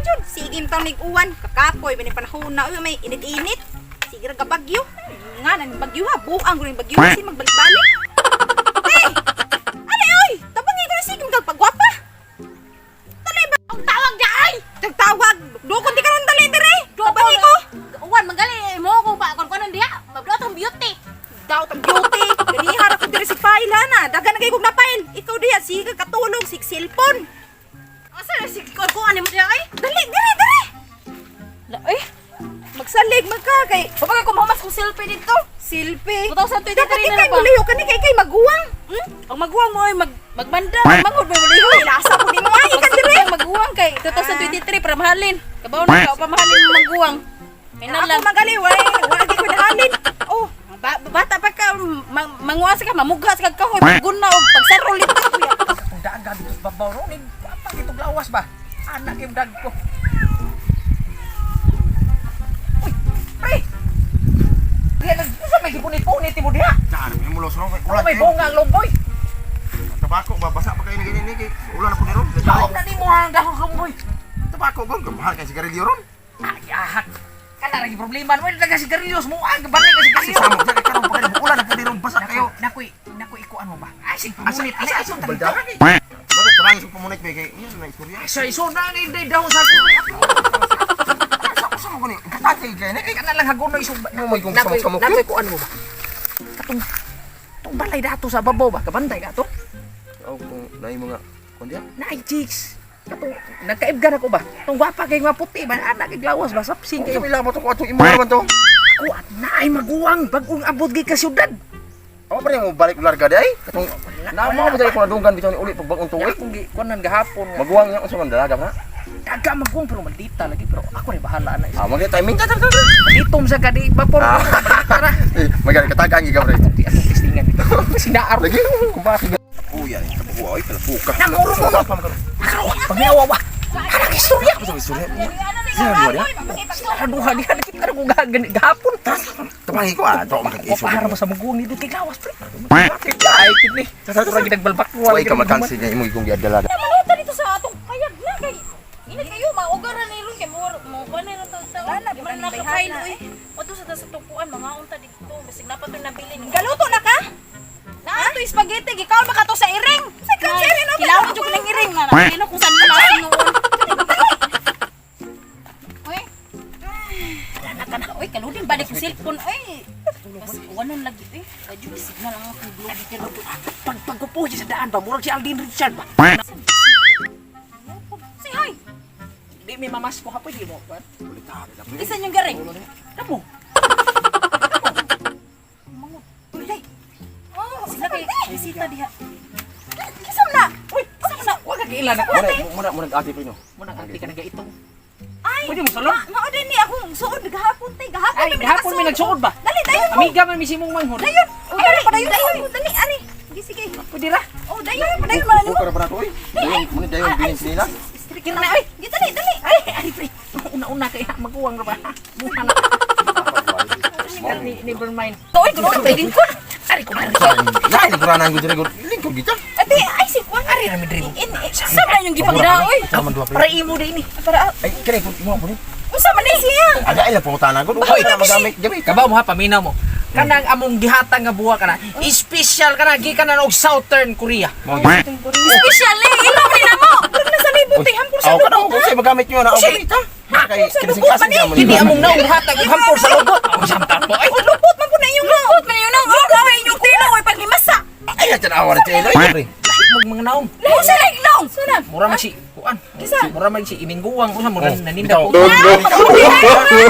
Jud. Sige taon nig uwan, kakapoy bani panahon na uy may init-init. Sige ra bagyo. Nga nan bagyo ha, buang rin bagyo kasi magbalik-balik. Hey! Ano oy? Tabangi ko na sige magpagwapa. Dali ba? Ang tawag niya ay! Tagtawag. Dukon di karon dali dire. Tabangi ko. Uwan, magali mo ko pa kon konon diha. Mabdot ang beauty. Daw tang beauty. Ganiha ra ko diri si file ha na. Dagan na kay kog na file. Ikaw diha sige katulog sig cellphone. Asa na si kon ko ani mo diha ay? Dali diri diri. La ay. Magsalig magka kay Kapag ko mahumas kong selfie dito. silpi. 2023 Dapat na ikay ba? muliho kani kay kay maguwang. Hmm? Ang maguwang mo ay magmanda, manghod mo muliho. Ilasa ko nimo ay ikan dire. Ang maguwang kay 2023 para mahalin. Kabaw na ka pa mahalin mo maguwang. Kay na Ako lang. magali wala wala gi ko nahalin. Oh, Bata pa ka manguwas ka, mamugha sa kag kahoy, pagguna og pagsarol dito. Kung daan gabi ito sa babaw ro, ni pa itong lawas ba? Anak yung dag ko. Uy, pre! Diya nag sa may gipunit-punit mo diha. Saan? May mulos ro kay Wala ulan may kayo. bunga ang lomboy. Tabako ba basa pa kayo na ganyan ni kay ulan na po ni ron. Kaon na nimo ang dahon lomboy. Tabako gon mahal kay sigarilyo ron. Ay, ahak. Kana ra problema mo daga sigarilyos mo ang balik ka Kasi sigarilyo. samok sa kay karon pa kayo ulan na po ni ron basa kayo. Nakoy, nakoy ikuan mo ba? Ay, sig Asa pamunit. asa Asa asa asa balda kay. Bakit tarangis ko pamunit ba kay niya na istorya. Asa iso na ni day dahon sa gunoy. Asa ko sa mo gani. Katay kay ni kay Kana lang hagunoy sug. Mo may kung samok-samok. Nakoy kuan mo ba? Katong tong balay dato sa babaw ba? Kabantay ka to? Oh kung naay mga kon diya. Naay chicks. Katong nagkaibgan ako ba? Tong gwapa kay nga puti ba anak kay lawas ba sapsing Kay kayo. may labot ako atong imo naman to. Ako at naay maguwang bagong abot gay ka syudad. Ako pa rin mo balik ular ka di ay. Katong na mo ba ko nadunggan bitaw ni uli pag bagong tuig. Akong gi kuanan gahapon nga. Maguwang niya unsa man dalaga na. Daga maguwang pero maldita lagi pero ako rin bahala na. Ah, magay timing ta ta ta. Malitom sa kadi vapor. Tara. Eh, magay katagaan gi gabre. Di atong testingan dito. Sinaar. Lagi kung bakit Kuya, kabuha ay palapuka. Namuro mo. Pangyawa ba? Anak istorya. Sino ba Aduha diha kita na kung gahapon. Tabangi ko ah, to makag-isip. Para ba sa maguwang nito kay lawas pre. Ay kini. Murag ginagbalbak ko. Way ka makansi niya imong igong giadala. Maluta dito sa atong payag na kay init kayo maugaran ni ron kay mo mo pa ni ron taon. Wala, Di man bukan naka-file bayhana, oy. Adto sa tukuan mga unta dito bisag napa to'y nabilin. Galuto na ka? Naa to spaghetti gikaon ba ka to sa iring? Sa ikaw sa iring, no? Kilawan jud ko ng iring na. Ano kung saan nila noon. Uy. Wala ka na. Uy, kaludin balik ko cellphone oy. Mas wanon lagi oy. Kadyo signal ang akong globe dito. Pag pagkupo siya sa daan ba murag si Aldin Richard ba. Say hi. Di may mamas ko hapoy di mo. ba? Isan yung garing? Damo. Uy, day. Oh, sila kay bisita diha. Kisam na. Uy, Kisam na. wa ka kiila na ko. Muna muna muna ati pre no. Muna ang ati ka nagaitong. Ay. Pwede mo sulod? Mao din ni akong suod gahapon tay, gahapon Ay, mi gahapon may nagsuod ba? Dali dayon. Amiga man misimong manghod. Dayon. Oh, dali padayon. Dayon. Dali ari. Sige sige. Pwede ra. Oh, dayon padayon man Ko para para to oy. Dayon muna dayon bilin nila. Strict na oy. Gi dali dali. Ay, ay pre. Una-una kay maguwang ra ba? Buha na. Ni never mind. Uy, tulong pa din ko. Ari ko man. Dai guranan ko dire lingkod gita. Ate, ay si Juan. Ari ra mi diri. In, in, Sa man yung gipangda oy. Sama duha pre. Para imo di ini. para Ay kini ko mo po ni. unsa man ni siya? Ada ila pangutana ko. Uy, na magamit gamit. Kabaw mo ha, paminaw mo. Kanang among gihatag nga buwa kana, special kana gikan na og Southern Korea. Special eh. Ila man na mo. Pag nasa libot tay hampor sa Aw kana lubot. ko say magamit niyo na ako gamit ha. Kay kinasing-kasing niya mo. Kini among naong hatag og hampor sa lubot. Ang samtang po ay. Oh, lupot man po na inyong naong. Lupot man yun ang oh, inyong tinaw ay paghimasa. Ay tanawa na tayo pre. Lahi mong mga naong. Unsa lang naong? Mura man si kuan. Mura man si imingguwang usa mo Oh, naninda bitaw. ko. No, no.